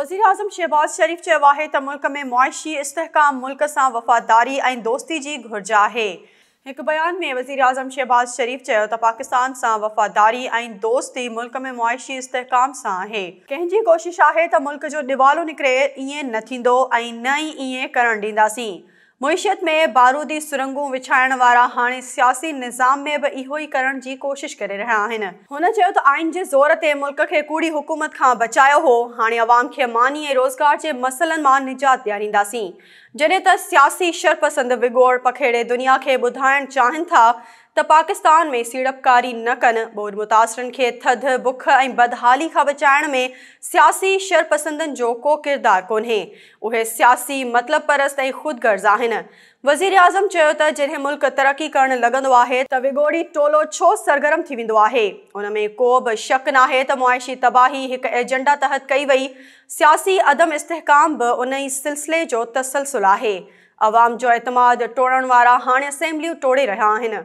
وزيراعظم شهباز شريف چيو آهي ته ملڪ ۾ معاشي استحڪام ملڪ سان وفاداري ۽ دوستي جي گهرج آهي. هڪ بيان ۾ وزيراعظم شهباز شريف چيو ته پاڪستان سان وفاداري ۽ دوستي ملڪ ۾ معاشي استحڪام سان آهي. ڪنهن جي ڪوشش آهي ته ملڪ جو ڏيوالو نڪري، ائين نه ٿيندو ۽ نه ئي ائين ڪرڻ ڏينداسين. معيشت ۾ بارودي سرنگون وڇائڻ وارا هاڻي سياسي نظام ۾ به اهو ئي ڪرڻ جي ڪوشش ڪري رهيا آهن. هن چيو ته آئين جي زور تي ملڪ کي ڪوڙي حڪومت کان بچايو هو، هاڻي عوام کي ماني ۽ روزگار جي مسئلن مان نجات ڏيارينداسين. جڏهن ته سياسي شرپسند وڳوڙ پکيڙي دنيا کي ٻڌائڻ چاهين ٿا ته پاڪستان ۾ سيڙپڪاري نه ڪن، ٻوڏ متاثرن کي ٿڌ، بک ۽ بدحالي کان بچائڻ ۾ سياسي شرپسندن جو ڪو ڪردار ڪونهي، اهي سياسي مطلب پرست ۽ خود غرض آهن. وزيراعظم چيو ته جڏهن ملڪ ترقي ڪرڻ لڳندو آهي ته وڳوڙي ٽولو ڇو سرگرم ٿي ويندو آهي، ان ۾ ڪو به شڪ ناهي ته معاشي تباهي هڪ ايجنڊا تحت ڪئي وئي، سياسي عدم استحڪام به ان ئي سلسلي جو تسلسل آهي، عوام جو اعتماد ٽوڙڻ وارا هاڻي اسيمبليون ٽوڙي رهيا آهن.